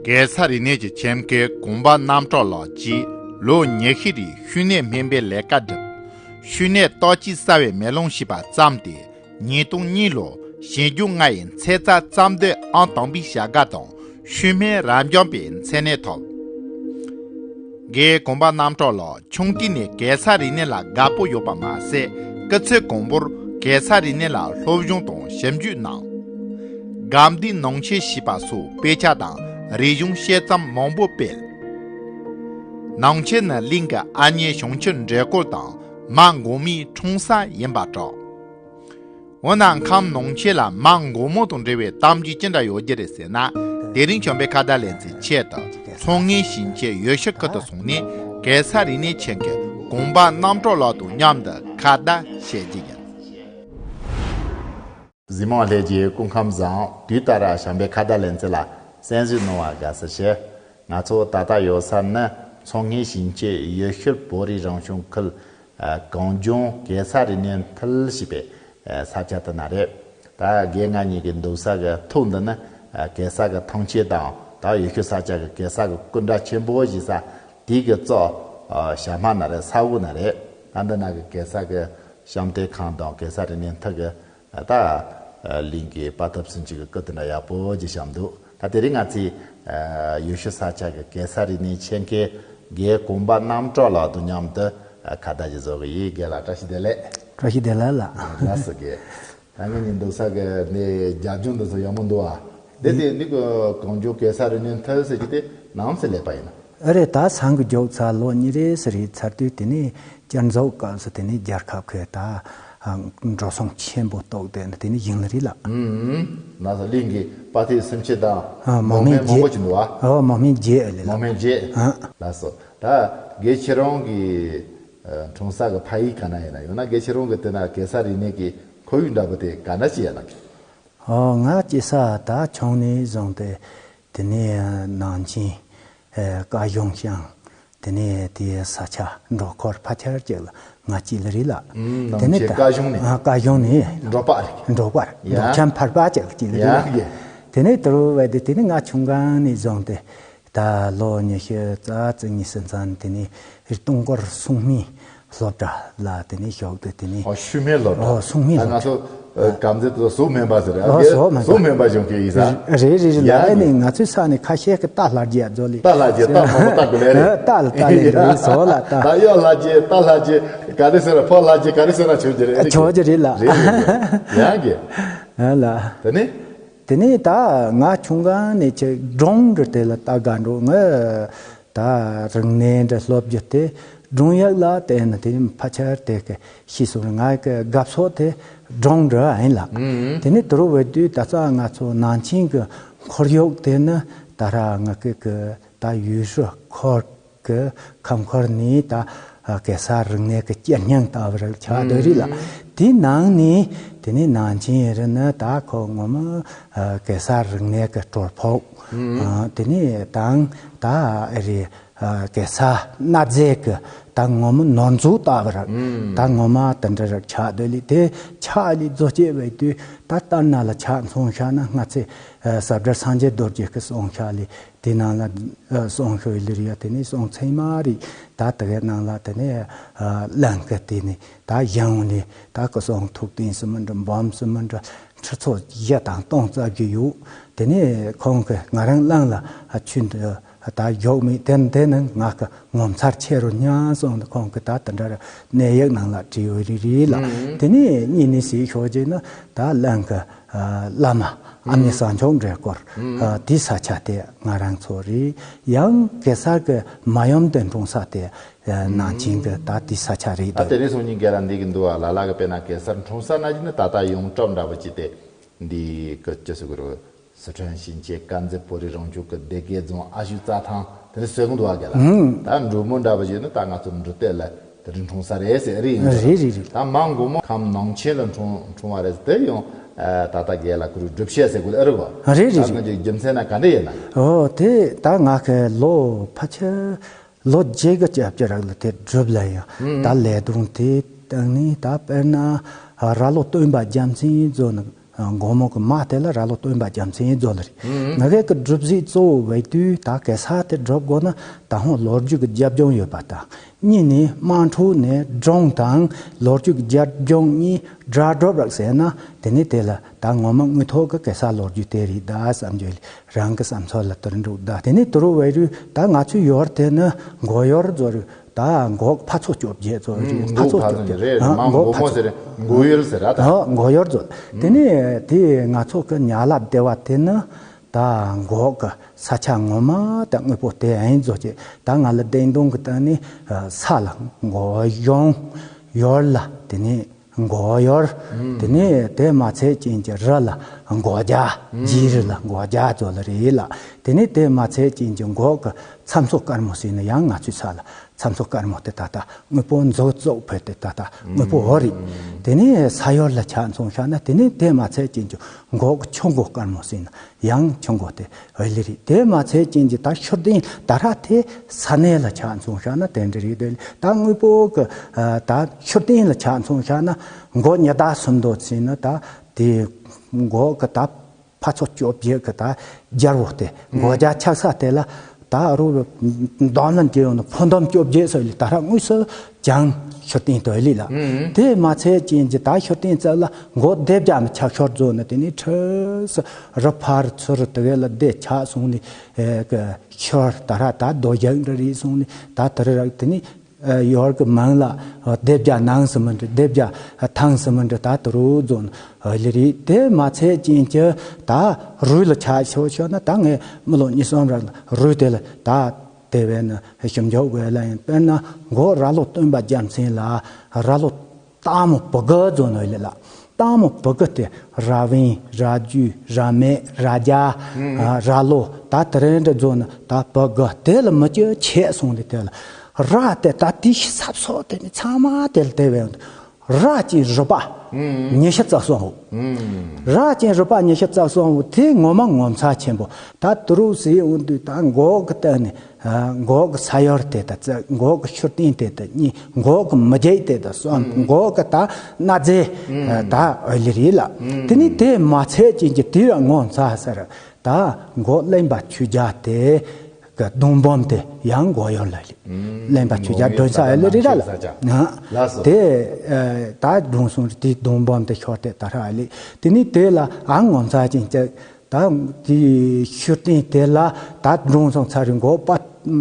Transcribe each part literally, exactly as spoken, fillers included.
གེ་སར་རིག་གནས་ཀྱི་ཆེད་མཁས་གོང་པ་རྣམ་གྲོལ་ལགས་ཀྱིས་ལོ་ཉི་ཤུ་རིང་ཤུལ་ནད་སྨན་པའི་ལས་ཀ་བསྒྲུབས། ཤུལ་ནད་ལྟོ་ཆས་གསར་བའི་མེ་ལོང་ཞེས་པ་བརྩམས་ཏེ། ཉིས་སྟོང་གཉིས་ལོར་ཞིབ་འཇུག་ལྔ་ཡི་མཚན་རྩིས་རྩོམ་སྡེ་ཨང་དང་པོའི་བྱ་དགའ་དང་ཤུལ་སྨན་རབ་འབྱམས་པའི་མཚན་གནས་ཐོབ། རྒན་གོང་པ་རྣམ་གྲོལ་ལགས་ཆུང་དུས་ནས་གེ་སར་རིག་གནས་ལ་དགའ་པོ་ཡོད་པ་མ་ཟད། སྐུ་ཚེ་གང་པོར་གེ་སར་རིག་གནས་ལ་སློབ་སྦྱོང་དང་ཞིབ་འཇུག་གནང་། དགའ་ལྡན་ནང་ཆེན་ཞེས་པ་སོགས་དཔེ་ཆ་དང་རིག་གཞུང་དཔྱད་རྩོམ་མང་པོ་སྤེལ། ནང་ཆེན་ནི་གླིང་གི་ཨ་མྱེས་བྱང་ཆུབ་འདྲེ་སྐོར་དང་མ་འགོང་མོའི་འཁྲུངས་ས་ཡིན་པར་གྲགས། འོ་ན་ཁམས་ནང་ཆེན་ལ་མ་འགོང་མོ་དང་འབྲེལ་བའི་གཏམ་རྒྱུད་ཅི་འདྲ་ཡོད་རྒྱུ་རེད་ཟེར་ན། དེ་རིང་བྱམས་པའི་ཁ་བརྡ་ལེ་ཚན་ཆེད་དུ་མཚོ་སྔོན་ཞིང་ཆེན་ཡུལ་ཤུལ་ཁུལ་དུ་སོང་ནས་གེ་སར་རིག་གནས་ཆེད་མཁས་གོང་པ་རྣམ་གྲོལ་ལགས་དང་མཉམ་དུ་ཁ་བརྡ་བྱེད་རྒྱུ་ཡིན། གཟིགས་མོ་བ་ལྷན་རྒྱས་སྐུ་ཁམས་བཟང་། དུས་ལྟར་བྱམས་པའི་ཁ་བརྡ་ལེ་ཚན་ལ་གསན་གཟིགས་གནང་བ་དགའ་བསུ་ཞུ། ང་ཚོ་ད་ལྟ་ཡོད་ས་ནི་མཚོ་སྔོན་ཞིང་ཆེན་ཡུལ་ཤུལ་བོད་རིགས་རང་སྐྱོང་ཁུལ། ཨ། གངས་ལྗོངས་གེ་སར་རིག་གནས་མཐིལ་ཞེས་པའི་ཨ་ས་ཆ་དེ་ན་རེད། ད་རྒན་ང་གཉིས་ཀྱི་འདུག་ས་གི་ཐོག་འདི་ནི་ཨ་གེ་སར་གྱི་ཐང་ཆེན་དང་ད་ཡུལ་ཤུལ་ས་ཆ་གི་གེ་སར་གྱི་སྐུ་འདྲ་ཆེན་པོ་ཞེས་ས་དེའི་གི་གཙོ་ཨ་ཞྭ་དམར་ན་རེད། ས་འོག་ན་རེད། ད་འདི་ན་གི་གེ་སར་གྱི་བཤམས་སྟོན་ཁང་དང་གེ་སར་རིག་གནས་མཐིལ་གྱི་ད་གླིང་གི་དཔའ་ཐུབ་སེང་གེ་གི་སྐུ་དེ་འདྲ་ཡག་པོ་ཅིག་བཤམས་འདུག་ད་དེ་རིང་ང་ཚོས་ཡུལ་ཤུལ་ས་ཆ་གི་གེ་སར་རིག་གནས་ཆེད་མཁས་རྒན་གོང་པ་རྣམ་གྲོལ་ལགས་དང་མཉམ་དུ་ཁ་བརྡ་ཅིག་བཟོ་གི་ཡིན། རྒན་ལགས་བཀྲ་ཤིས་བདེ་ལེགས། བཀྲ་ཤིས་བདེ་ལེགས་ལགས། ལགས་སོ་རྒན། ད་ངེད་གཉིས་འདུག་ས་གི་ནས་རྒྱབ་ལྗོངས་འདི་ཚོ་ཡག་མོ་འདུག་ཨ། དེ་དེ་འདི་གི་གངས་ལྗོངས་གེ་སར་རིག་གནས་མཐིལ་ཟེར་གྱི་དེ་ནམ་ཟེར་སླེབས་པ་ཡིན་ན། ཨ་རེད། ད་སང་གི་མགྱོགས་ཚ་ལོ་གཉིས་རེ་ཟེར་རེད། ཚར་དུས་དེ་ནས་བསྐྱར་འཛུགས་སྐབས་སུ་དེ་ནས་རྒྱལ་ཁབ་ཁོས་ད་འགྲོ་སོང་ཆེན་པོ་གཏོགས་དེ་ནི་དེ་ནས་ཡིན་ལ་རེད་ལགས། ཨུམ། ན་ས་གླིང་གི་དཔའ་ཐུབ་སེང་གེ་དང་མང་མང་མང་མང་མང་པོ་ཅིག་འདུག་ཨ། ཨོ་མང་མང་བརྒྱད་ལས་ལགས། མང་མང་བརྒྱད། ཨ། ལགས་སོ། ད་རྒན་ཁྱེད་རང་གི་འཁྲུངས་ས་གི་ཕ་ཡུལ་ག་ན་ཡིན་ན། ཡང་ན་རྒན་ཁྱེད་རང་གི་དེ་ན་གེ་སར་རིག་གནས་ཀྱི་ཁོར་ཡུག་འདྲ་པོ་དེ་ག་ན་ཅི་ཡིན་ན། ཨོ་ང་སྐྱེས་ས་ད་ཆུང་ནས་བཟུང་སྟེ་དེ་ནས་ནང་ཆེན་ཨེ་བཀའ་གཞུང་ཤང་། དེ་ནས་དེའི་ས་ཆ་འབྲོག་ཁོར་ཕལ་ཆེར་ཅིག་ལ་ང་སྐྱེས་ལ་རེད་ལགས། ཨུམ། དེ་ནས་ནང་ཆེན་ད་བཀའ་གཞུང་ནས། ཨ། བཀའ་གཞུང་ནས། འབྲོག་པ་རེད། འབྲོག་པ་རེད། ཡ། འབྲོག་ཆེན་ཕལ་པ་ཅིག་ལ་སྐྱེས་ལ་རེད་ལགས། ཡ་ཡ། དེ་ནས་དེ་རུ་བས་དེ་དེ་ནས་ང་ཆུང་གང་ནས་བཟུང་སྟེ་ད་ལོ་ཉི་ཤུ་རྩ་གཉིས་ཟིན་ཙང་དེ་ནས་སྟོང་སྐོར་སྲུང་མའི་སློབ་གྲྭ་ལ་དེ་ནས་ཞོགས་དུས་དེ་ནས། ཨོ་ཤུལ་མའི་སློབ་གྲྭ། ཨོ་སྲུང་མའི་ད་ང་སློབ་ཚོ་གྲྭ། ཨ་གམ་ཚེ་དུ་ཟོག་སྨན་པ་ཟེར། ཨོ་ཟོག་སྨན་པ། ཟོག་སྨན་པ་གཞུང་གི་ཡིན་ས། རེད་རེད་རེད་ལགས། ཡ་ཨ་ནི་ང་ཚོའི་ས་ནས་ཁ་ཤས་ཀྱི་རྟ་ལྷ་རྒྱལ་ཡ་རྫོ་ལི། རྟ་ལྷ་རྒྱལ་རྟ་མང་པོ་རྟ་དགོས་ལེ་རེད། རྟ་ལ་རྟ་ལེན་རེད། ཟོག་ལ་རྟ། ད་གཡག་ལྷ་རྒྱལ་རྟ་ལྷ་རྒྱལ་ག་རེ་ཟེར་ན་ཕོ་ལྷ་རྒྱལ་ག་རེ་ཟེར་ན་ཆོག་རྒྱུ་རེད། ཆོག་རྒྱུ་རེད་ལགས། རེད་རེད་རེད། ཡ་གི། ཨ་ལགས། དེ་ནས། དེ་ནས་ད་ང་ཆུང་གང་ནས་ཀྱི་སྒྲུང་འདྲ་དེ་ལ་ལྟ་དགའ་འགྲོ། ངས་ད་རིག་གནས་འདྲ་སློབ་རྒྱུ་དེ་སྒྲུང་ཡག་ལ་བལྟས་ན་དེ་ཕལ་ཆེར་དེ་གི་ཤེས་སོང་། ང་གི་དགའ་ཕྱོགས་དེ་སྒྲུང་འདྲ་ཡིན་ལགས། ཨུམ། དེ་ནས་དེ་རུ་བས་དུས་ད་ལྟ་ང་ཚོ་ནང་ཆེན་གྱི་ཁོར་ཡུག་དེ་ནི་ད་ར་ང་གི་གི་ད་ཡུལ་ཤུལ་ཁུལ་གྱི་ཁམས་ཁུལ་ནས་ད་གེ་སར་རིག་གནས་ཀྱི་སྐྱེ་སྙིང་ལྟ་བུ་རེད་ཆགས་བསྡད་རེད་ལགས། དེའི་ནང་ནས་དེ་ནས་ནང་ཆེན་རེད་ན་ད་ཁོ་ངོ་མ་གེ་སར་རིག་གནས་ཀྱི་གྲོལ་ཕུག། དེ་ནས་དང་ད་ཨེ་རེད། གེ་སར་གནའ་རྫས་ཀྱི་ད་ངོ་མ་ནོར་མཛོད་ལྟ་བུ་རེད། ད་ངོ་མ་དེ་འདྲ་རེད་ཆགས་བསྡད་ལས། དེ་ཆགས་ལས་རྫོགས་སྐྱེ་བའི་དུས་ད་ལྟར་ན་ལ་ཆགས་སོང་ཤག་ན། སྔ་ཚེ་ཟབ་གྲྭ་སངས་རྒྱས་རྡོ་རྗེ་གི་གསུང་ཤག་ལས། དེ་ནང་ལ་ཨ་གསུང་ཤོད་ལི་རི་ཡ། དེ་ནས་གསུང་ཚད་མ་རེད། ད་དེ་གའི་ནང་ལ་དེ་ནས་ཨ་གླིང་གི་དེ་ནས་ད་གཞུང་ནས་ད་ཁོ་གསུང་ཐུགས་རྟེན་སུ་མི་འདྲ་འབུམ་སུ་མི་འདྲ་ཁྲི་ཚོ་བཞི་དང་སྟོང་རྩ་བརྒྱད་ཡོད། དེ་ནས་ཁོང་གི་ང་རང་གླིང་ལ་ཨ་ཆུ་འདི་ད་རྒྱུག་མེད། དེ་དེ་ནི་ང་གི་ངོ་མཚར་ཆེ་རུ་སྙམ་སོང་། ཁོང་གི་ད་དེ་འདྲ་གནས་ཡིག་ནང་ལ་བྲིས་ཡོད་རེད་རེད་ལགས། དེ་ནས་གཉིས་ནས་ཟེར་ཤོད་རྗེས་ན་ད་གླིང་གི་ཨ་བླ་མ་ཨ་མྱེས་བྱང་ཆུབ་འདྲེ་སྐོར། ཨ་དེའི་ས་ཆ་དེ་ང་རང་ཚོ་རེད། ཡང་གེ་སར་གྱི་མ་ཡུམ་དེ་འཁྲུངས་ས་དེ་ཨ་ནང་ཆེན་གྱི་ད་དེའི་ས་ཆ་རེད་ད། དེ་རིང་སང་ཉིན་ག་ལ་འདི་གི་འདུག་ཨ། ལ་ལ་གི་དཔེར་ན་གེ་སར་འཁྲུངས་ས་ན་གི་ནི་ད་ལྟ་ཡོངས་གྲགས་འདྲ་པོ་ཅིག་དེ་འདི་གི་ཅི་ཟེར་གི་རེད། སི་ཁྲོན་ཞིང་ཆེན་དཀར་མཛེས་བོད་རིགས་རང་སྐྱོང་གི་སྡེ་དགེ་རྫོང་ཨ་ཞུ་རྩྭ་ཐང་དེ་ནི་ཟེར་གི་འདུག་ཨ། ག་ལ་ད་འབྲུག་མོ་འདྲ་པོ་ཞིག་ནི་ད་ང་ཚོ་འབྲུག་སྟོད་ལ་དེ་རིང་འཁྲུངས་ས་རེད་ཟེར་རེད་ཡིན། རེད་རེད་རེད། ད་མ་འགོང་མོ་ཁམས་ནང་ཆེན་ལ་འཁྲུངས་འཁྲུངས་པ་རེད་ཟེར། དེ་ཡང་ཨ་ད་ལྟ་རྒན་ལགས་ཁོ་རང་སྒྲུབ་བྱེད་ཟེར་དགོས་ཨེ་རེད་གོ། རེད་རེད་ད་རེད། ང་ཚོའི་རྒྱུ་མཚན་ན་ག་འདྲ་ཡིན་ན། ཨོ་དེ་ད་ང་གི་ལོ་ཕལ་ཆེར་ལོ་བརྒྱད་ཀྱི་རྒྱབ་ཀྱི་རག་ལ་དེ་སྒྲུབ་ལ་ཡང་ད་ལས་དུང་དེ་བཏང་ནས་ད་དཔེར་ན་ར་ལོ་སྟོན་པ་རྒྱལ་མཚན་བཟོ་ནི། དགོང་མོ་གི་མ་དེ་ལ་རྭ་ལོ་སྟོན་པ་རྒྱལ་མཚན་རྫོགས་ལ་རེད། ང་གས་ཀྱི་སྒྲུབ་རྫས་གཙོ་བོ་བས་དུས་ད་གེ་སར་དེ་སྒྲུབ་དགོས་ན་ད་ཧོང་ལོ་རྒྱུས་ཀྱི་རྒྱབ་ལྗོངས་ཡོད་པ་དང་། གཉིས་ནས་དམངས་ཁྲོད་ནས་སྒྲུང་དང་ལོ་རྒྱུས་ཀྱི་རྒྱབ་ལྗོངས་གཉིས་སྒྲ་སྒྲུབ་རག་ཟེར་ན། དེ་ནས་དེ་ལ་ད་ངོ་མ་དངོས་ཐོག་གི་གེ་སར་ལོ་རྒྱུས་དེ་རེད་ད་བསམ་རྒྱུ་ལས་རང་གི་བསམ་ཚུལ་ལ་དུར་འགྲོ་ད། དེ་ནས་དུ་རུ་བའི་རུ་ད་ང་ཚོའི་ཡོར་དེ་ནི་མགོ་ཡོར་ཛོ་རུ་ད་མགོ་ཕ་ཚོ་བཅོ་བརྒྱད་ཛོ་རུ་ཕ་ཚོ་བཅོ་བརྒྱད་རེད། མ་མགོ་མགོ་ཕ་མོ་ཚོ་ཟེར་མགོ་ཡོར་ཟེར་ར་ད། ཨ་མགོ་ཡོར་ཛོ། དེ་ནས་དེ་ང་ཚོ་གི་ཉ་ལ་སྡེ་བ་དེ་ནི་ད་མགོ་གི་ས་ཆ་ངོ་མ་ད་དངོས་པོ་དེ་ཨེན་ཛོ་ཅེ་ད་ང་ལ་བདེན་དོན་གི་སྟེང་ནས་ས་ལ་མགོ་གཞོང་། ཡོར་ལ་དེ་ནས་མགོ་ཡོར། དེ་ནས་དེ་མ་ཚད་ཅན་གྱི་རི་ལ་མགོ་རྒྱ། རྗེ་རི་ལ་མགོ་རྒྱ་ཙོ་ལ་རེད་ལ། དེ་ནས་དེ་མ་ཚད་ཅན་གྱི་མགོ་གི་མཚམས་སོ་དཀར་མོ་ཟེར་ན་ཡང་ང་ཚོའི་ས་ལ་མཚམས་སོ་དཀར་མོ་དེ་ད་ལྟ་དངོས་པོ་མཛོ་བཙོག་བོད་དེ་ད་ལྟ་དངོས་པོ་འོ་རེད། དེ་ནས་ས་ཡོར་ལ་ཆ་མཚུངས་བཞག་ན་དེ་ནས་དེ་མ་ཚད་ཅན་གྱི་མགོ་གི་ཆུ་མགོ་དཀར་མོ་ཟེར་ན། ཡང་ཆུ་མགོ་དེ་འོ་ལེ་རེད། དེ་མ་ཚད་ཅན་གྱི་ད་ཤུར་སྟེང་ད་ར་དེ་ས་གནས་ལ་ཆ་མཚུངས་བཞག་ན་དེ་འདྲ་རེད་དེ། ད་དངོས་པོ་གི་ད་ཤུར་སྟེང་ལ་ཆ་མཚུངས་བཞག་ན་མགོ་ཉི་ཟླ་སུམ་མདོ་ཟེར་ན་ད་དེ་མགོ་གི་ད་ཕ་ཚོ་བཅོ་བརྒྱད་གི་ད་རྒྱལ་བོ་དེ་མགོ་རྒྱ་ཆགས་ས་དེ་ལ་ད་རུ་འདོམ་ལ་འདི་ཡོང་ན་ཕོ་འདོམ་བཅོ་བརྒྱད་ཟེར་ལེ་ད་ར་དངོས་སུ། ཅང་ཤུར་སྟེང་དོ་ལི་ལ། དེ་མ་ཚད་ཅན་གྱི་ད་ཤུར་སྟེང་རྩ་ལ་མགོ་སྡེ་བརྒྱ་མི་ཆགས་ཤོར་རྫོགས་ནི་དེ་ནི་ཁྲི་སི་རི་ཕར་ཚུར་དེ་གའི་ལ་སྡེ་ཆགས་སོང་ནི་གི་ཤོར་ད་ར་ད་རྡོ་རྒྱག་འདྲ་རེད་སོང་ནི་ད་དེ་རི་རག་དེ་ནི་ཡོར་གི་མང་ལ་སྡེ་བརྒྱ་ནང་སི་མི་འདྲ་སྡེ་བརྒྱ་ཐང་སི་མི་འདྲ་ད་དེ་རུ་རྫོགས་ནི་ལི་རེད། དེ་མ་ཚད་ཅན་གྱི་ད་རུས་ལ་ཆགས་ཤོར་ཤོར་ན་ད་ངས་མི་ལོ་གཉིས་གསུམ་རག་རུས་དེ་ལ་ད། དེ་བས་ན་ཞིབ་འཇུག་དགོས་ལ་ཡིན། དཔེར་ན་མགོ་རྭ་ལོ་སྟོན་པ་རྒྱལ་མཚན་ལ་རྭ་ལོ་སྟག་མོ་བུ་དགུ་རྫོགས་ནོ་ལེ་ལ། སྟག་མོ་བུ་དགུ་དེ་རྭ་བན་རྭ་རྒྱུས་རྭ་མེད་རྭ་རྒྱ། རྭ་ལོ་ད་དེ་རིང་འདྲ་རྫོགས་ན་ད་བུ་དགུ་དེ་ལ་མི་སྐྱོ་ཆད་སོང་ལེ། དེ་ལ་རྭ་དེ་ད་དེ་ཤི་སབ་སོ་དེ་ནི་ཚང་མ་དེ་ལ་དེ་བས། རྭ་ཅན་རུས་པ་ཉི་ཤུ་རྩ་གསུམ་བོ། རྭ་ཅན་རུས་པ་ཉི་ཤུ་རྩ་གསུམ་བོ་དེ་ངོ་མ་ངོ་མཚར་ཆེན་པོ། ད་དུ་རུ་ཟེར་འོང་དུས་ད་མགོ་གི་སྟེང་ནས་མགོ་གི་ས་ཡོར་དེ་ད་རྩ་མགོ་གི་ཤུར་སྟེང་དེ་ད་གཉིས་མགོ་གི་མི་རྒྱལ་དེ་ད་གསུམ་མགོ་གི་ད་སྣ་རྫས་ད་འོ་ལེ་རེད་ལ། དེ་ནི་དེ་མ་ཚད་ཅན་གྱི་དུས་ལ་ངོ་མཚར་ཟེར། ད་མགོ་གླེན་པ་ཆོས་རྒྱལ་དེ་གི་གདུང་འབུམ་དེ་ཡང་མགོ་ཡོར་ལ་ལེ། གླེན་པ་ཆོས་རྒྱལ་སྒྲོན་ས་ཨེ་ལེ་རི་ར་ལ། ལགས་སོ། དེ་ད་སྒྲུང་གསུང་དེ་གདུང་འབུམ་དེ་ཤོར་དེ་ད་ར་ཨེ་ལེ། དེ་ནི་དེ་ལ་ཨང་ངོ་མཚར་ཅན་གྱི་ད་དེ་ཤུར་སྟེང་དེ་ལ་ད་སྒྲུང་གསུང་ཚར་རི་མགོ་པ་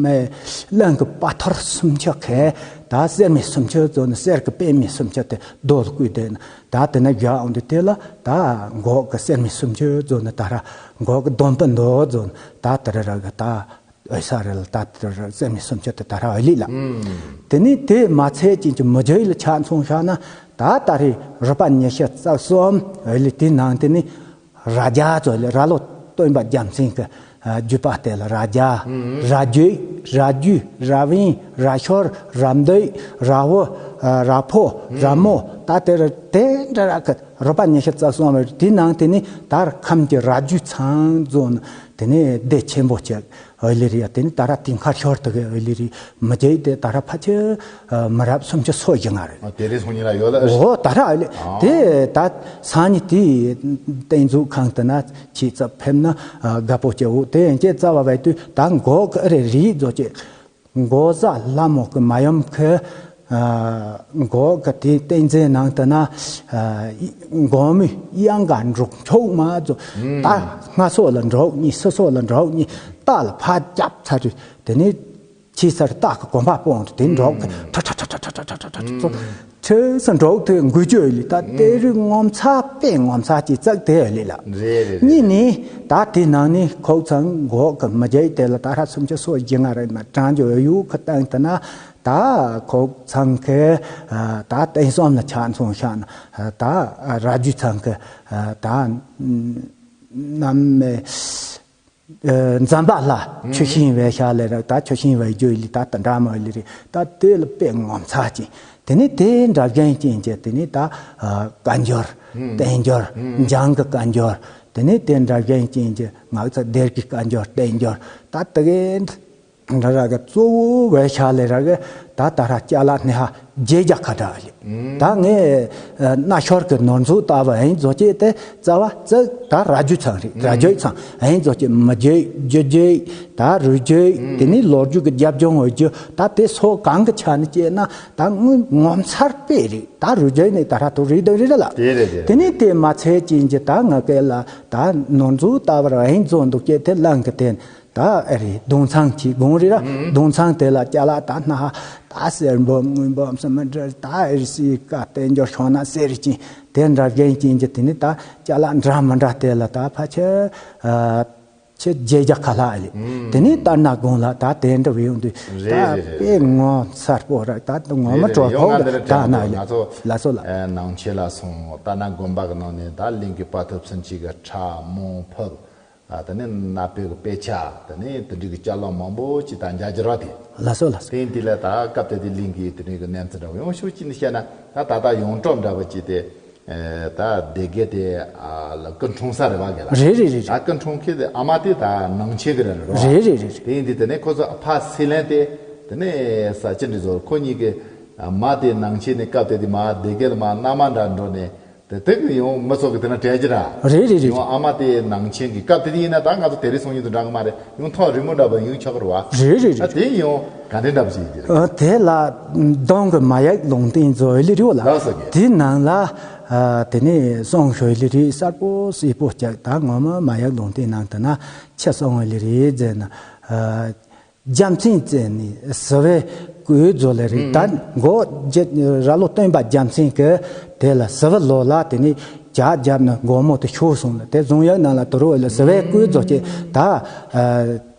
མེ་གླང་གི་པ་ཐོར་སུམ་ཅུ་ཁེ་ད་གསེར་མའི་སུམ་ཅུ་ཙོ་ནི་གསེར་གི་པད་མའི་སུམ་ཅུ་དེ་རྡོ་ལ་བརྐོས་དེ་ནི། ད་དེ་ན་རྒྱ་འོང་དུས་དེ་ལ་ད་མགོ་གི་གསེར་མའི་སུམ་ཅུ་རྫོགས་ནི་ད་ར་མགོ་གི་སྡོམ་པ་འདོ་རྫོགས་ནི་ད་དེ་ར་ར་གི་ད་འོད་ས་ར་ལ་ད་དེ་ར་གསེར་མའི་སུམ་ཅུ་དེ་ད་ར་འོད་ལི་ལ། དེ་ནི་དེ་མ་ཚད་ཅན་གྱི་མི་རྒྱུད་ལ་ཆ་མཚུངས་བཞག་ན་ད་ད་རེ་རུས་པ་ཉི་ཤུ་རྩ་གསུམ་འོད་ལི་དེ་ནང་དེ་ནི། རྭ་རྒྱ་ཙོ་ལེ་རྭ་ལོ་སྟོན་པ་རྒྱལ་མཚན་གྱི་བརྒྱུད་པ་དེ་ལ་རྭ་རྒྱ། རྭ་རྒྱུད། རྭ་རྒྱུས། རྭ་བན། རྭ་ཤོར། རྭ་འདོད། རྭ་བོ། རྭ་ཕོ། རྭ་མོ། ད་དེ་རུ་དེ་འདྲ་ར་གི་རུས་པ་ཉི་ཤུ་རྩ་གསུམ་རེད། དེ་ནང་དེ་ནི་ད་ར་ཁམས་ཀྱི་རྭ་རྒྱུད་ཚང་རྫོགས་ནི་དེ་ནི་སྡེ་ཆེན་པོ་གཅིག་འོ་ལེ་རི་ཡ། དེ་ནི་ད་ར་དེ་མཁར་ཤོར་དུ་གི་འོ་ལེ་རི་མི་རྒྱལ་དེ་ད་ར་ཕ་ཆེ་མི་རབས་སུམ་ཅུ་སོ་བཞི་ལྔ་རེད། ཨ་དེ་རེད་སོང་ཉིན་ལ་ཡོད་ལ། འོ་ད་ར་ཨ་ལེ། དེ་ད་སང་ཉིན་དེ་རྟེན་གཟུགས་ཁང་དུ་ན་ཁྱེད་ཚོ་ཕེབས་ན་དགའ་པོ་སྐྱེ་བོ་དེ་ཡན་ཆད་རྩ་བ་བས་དུས་ད་མགོ་གི་ཨ་རེ་རིགས་རྫོགས་ཀྱི་མགོ་བཟའ་ལྷ་མོ་གི་མ་ཡུམ་གི་མགོ་གི་དེ་རྟེན་རྫས་ནང་དུ་ན་མགོ་མི་གཡང་ག་འབྲུག་མཆོག་མ་རྫོགས་ད་སྔ་སོ་ལ་འབྲུག་གཉིས་སི་སོ་ལ་འབྲུག་གཉིས་རྟ་ལ་ཕར་རྒྱབ་ཚར་དུས་དེ་ནི། ཕྱི་སར་སྟག་གི་གོམ་པ་སྤོང་དུ་དེ་འགྲོག་གི་ཁྲ་ཁྲ་ཁྲ་ཁྲ་ཁྲ་ཚོ་ཁྲི་སར་འགྲོག་དེ་འགུལ་སྐྱོད་ལི་ད་དེ་རུ་ངོ་མཚར་དཔེ་ངོ་མཚར་གྱི་ཙག་དེ་ལི་ལ། རེད་རེད་རེད། གཉིས་ནི་ད་དེ་ནང་ནི་ཁོག་ཚང་འགོག་གི་མི་རྒྱལ་དེ་ལ་ད་ཧྲ་སུམ་ཅུ་སོ་བཞི་ལྔ་རེད་ན་གྲངས་ཀྱི་འོས་ཡུག་གི་སྟེང་དུ་ན་ད་ཁོག་ཚང་གི་ད་བསྟན་སྲུང་ལ་ཆ་མཚུངས་ཤག་ན་ད་ར་རྒྱུད་ཚང་གི་ད་ནམ་མེ། འཛམ་བུ་གླིང་ཆུ་ཤིང་བའི་ཤ་ལེ་ར་ད་ཆུ་ཤིང་བའི་རྒྱུ་ལི་ད་ད་འདྲ་མ་ལི་རི་ད་དེ་ལ་དཔེ་ངོ་མཚར་ཅན། དེ་ནི་དེ་འདྲ་རྒྱན་ཅན་གྱི་དེ་ནི་ད་བཀའ་འགྱུར་བསྟན་འགྱུར་འཇང་གི་བཀའ་འགྱུར་དེ་ནི་དེ་འདྲ་རྒྱན་ཅན་གྱི་ངག་ཚ་སྡེ་དགེའི་བཀའ་འགྱུར་བསྟན་འགྱུར་ད་དེ་གའི། འདྲ་ར་གི་གཙོ་བོ་བའི་ཤ་ལས་ར་གི་ད་ད་ར་ཅ་ལག་ནི་ཧ་རྗེས་རྒྱ་ཁ་འདྲ་ལི། ད་ངས་ཨ་སྣ་ཤོར་གི་ནོར་འཛུགས་ལྟ་བུ་ཨིན་བཟོ་ཅེས་དེ་རྩ་བ་ཙག་ད་ར་རྒྱུ་ཚང་རེད། ར་རྒྱུ་ཚང་ཨིན་བཟོ་ཅེས་མི་རྒྱུ་རྒྱུ་རྒྱུ་ད་རུ་རྒྱུ་དེ་ནི་ལོ་རྒྱུས་ཀྱི་རྒྱབ་ལྗོངས་འོས་རྒྱུ་ད་དེ་སོགས་གང་གི་ཆ་ནས་བྱས་ན་ད་ངོ་ངོ་མཚར་པས་རེད། ད་རུ་རྒྱུ་ནི་ད་ར་ཐུག་རེད་དོ་རེད་ལ། དེ་རེད་དེ་རེད། དེ་ནི་དེ་མ་ཚད་ཅན་གྱི་ད་ང་སྐད་ལ་ད་ནོར་འཛུགས་ལྟ་བུ་ཨིན་བཟོ་འདུག་ཅེས་དེ་ལང་གི་དེ། ད་ཨེ་རེད་གདུང་ཚང་གཅིག་དགོངས་རེད་ར། གདུང་ཚང་དེ་ལ་ཅ་ལག་ད་སྣ་ཧ་ད་སེར་འབུམ་དངུལ་འབུམ་སུ་མི་འདྲ་ད་ཨེ་རེད་སི་ཀ་དེ་འཇོག་ཤོག་ན་སེ་རེད་ཅིང་དེ་འདྲ་རྒན་ཅིང་གྱི་དེ་ནི་ད་ཅ་ལག་འདྲ་མི་འདྲ་དེ་ལ་ད་ཕ་ཆེ་ཨ་ཆེ་རྗེས་རྒྱ་ཁ་ལྷག་ཨེ་ལི། དེ་ནི་ད་སྣ་དགོངས་ལ་ད་དེ་འདྲ་བའི་ཡོང་དུས་ད་རེད་རེད་རེད། དཔེ་ངོ་མཚར་པོ་ར་ད་ངོ་མ་རེད་རེད། གྲོགས་ཡོང་ཕོག་ང་འདི་ལ་ད་དྲན་ན་ཡོད། ང་ཚོ་ལ་སོ་ལ་ཨ་ནང་ཆེན་ལ་སོང་ད་ན་དགོན་པ་གི་ནང་ནས་ད་གླིང་གི་དཔའ་ཐུབ་ཚུན་ཆད་གི་ཁྲ་མོ་ཕག་ཨ་དེ་ནས་ནག་པོའི་གི་དཔེ་ཆ། དེ་ནས་དེ་འདྲའི་གི་ཅ་ལག་མང་པོ་ཅིག་དང་མཇལ་རྒྱུ་རེད་དེ། ལགས་སོ་ལགས་སོ། དེ་ཡིན་དུས་ལ་ད་སྐབས་དེ་དུས་གླིང་གི་དེ་འདྲའི་གི་གནས་ཚུལ་འདྲ་བོ་ཡང་ཤུགས་ཅིག་ནས་བཤད་ན་ད་ད་ལྟ་ཡོངས་གྲགས་འདྲ་བོ་ཅིག་དེ་ཨེ་ད་སྡེ་དགེ་དེ་ཨ་ལ་སྐུ་འཁྲུངས་ས་རེད་བ་གི་ལ། རེད་རེད་རེད། ད་སྐུ་འཁྲུངས་མཁན་དེ་ཨ་མ་དེ་ད་ནང་ཆེན་གི་རེད་རེད་བ། རེད་རེད་རེད་རེད། དེ་ཡིན་དུས་དེ་ནས་ཁོ་ཚོ་ཕ་སི་ལན་དེ་དེ་ནས་ས་ཅི་འདྲ་བཟོ་ཁོ་གཉིས་གི་མ་དེ་ནང་ཆེན་ནས་སྐབས་དེ་དུས་མ་སྡེ་དགེ་ལ་མ་མནའ་མ་འདྲ་འགྲོ་ནས། དེ་དེ་གི་ཡང་མི་ཚོགས་ཀྱི་དེ་ན་དྲན་གྱི་ར། རེད་རེད་རེད། ཡང་ཨ་མ་དེ་ནང་ཆེན་གྱི་སྐབས་དེ་དུས་ཡིན་ན་ད་ང་ཚོ་དེ་རིང་སང་ཉིན་དུ་འདྲ་གི་མ་རེད། ཡང་ཐག་རིང་མོ་འདྲ་བ་ཡང་ཆགས་ཀྱི་རེད་བ། རེད་རེད་རེད། ད་དེ་ཡང་ག་འདྲ་འདྲ་བ་ཞིག་ཡིན་གྱི་རེད། ཨ་དེ་ལ་གདོང་གི་མ་ཡག་ལུང་བསྟན་བཟོ་ཡི་ལི་རེད་བ་ལ། ལགས་སོ་གི། དེ་ནང་ལ་ཨ་དེ་ནས་སོང་ཤོས་ལི་རེད། གསར་པོ་སིལ་པོ་ལྕགས་ད་ངོ་མ་མ་ཡག་ལུང་བསྟན་ནང་དུ་ན་ཆ་སོང་བ་ལི་རེད་ཟེར་ན་ཨ། རྒྱལ་མཚན་རྩེ་ནས་ཟི་བའི་སྐུ་མཛོ་ལེ་རེད། ད་མགོ་རྗེ་ར་ལོ་སྟོན་པ་རྒྱལ་མཚན་གྱི་དེ་ལ་ཟི་བ་ལོ་ལ་དེ་ནས་ཇག་རྒྱབ་ནས་སྒོ་མོ་དེ་ཤོར་སོང་ལ་དེ་བཟུང་ཡག་ནང་ལ་དུ་རུ་ལ་ཟི་བའི་སྐུ་མཛོ་ཅེ་ད་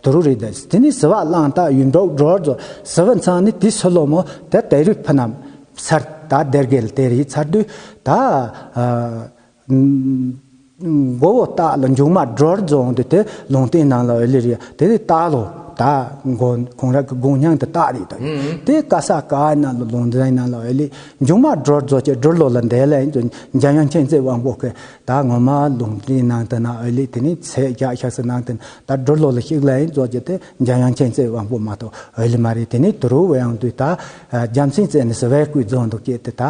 དུ་རུ་རེད། དེ་ནས་ཟི་བ་གླང་སྟག་ཡུལ་འབྲོག་སྒྲོལ་རྫོགས་ཟི་བ་ཚང་ནི་དེ་སུ་ལོ་མོ་དེ་དེ་རུ་ཕུ་ནམ་སར་ད་དེར་གེ་ལ་དེ་རེད་ཚར་དུས་ད། མགོ་བོ་སྟག་ལ་མཇུག་མ་སྒྲོལ་རྫོང་དུ་དེ་ལུང་བསྟན་ནང་ལ་འོས་ལི་རེད། དེ་ནི་སྟག་ལོ་ད་མགོ་ཁོང་རང་གི་དགུང་སྙིང་དུ་སྟག་རེད་ད། དེ་ཀ་ས་ཀ་ནང་ལ་ལུང་བསྟན་ནང་ལ་འོས་ལི་མཇུག་མ་སྒྲོལ་རྫོགས་ཀྱི་སྒྲོལ་ལོ་ལ་འདས་ལ་ཡིན་ཙང་འཇམ་དབྱངས་མཁྱེན་བརྩེ་དབང་པོ་གི་ད་ངོ་མ་ལུང་བསྟན་ནང་དུ་ན་འོས་ལི་དེ་ནི་ཚེ་རྒྱག་ཤག་སི་ནང་དུ་ད་སྒྲོལ་ལོ་ལ་ཞིག་ལ་ཡིན་ཙོག་ཀྱི་དེ་འཇམ་དབྱངས་མཁྱེན་བརྩེ་དབང་པོ་མ་གཏོགས་འོས་ལི་མ་རེད། དེ་ནི་དུ་རུ་བའང་དུས་ད་རྒྱལ་མཚན་རྩེ་ནི་ཟི་བའི་སྐུ་རྫོང་དུ་སྐྱེས་ཏེ་ད་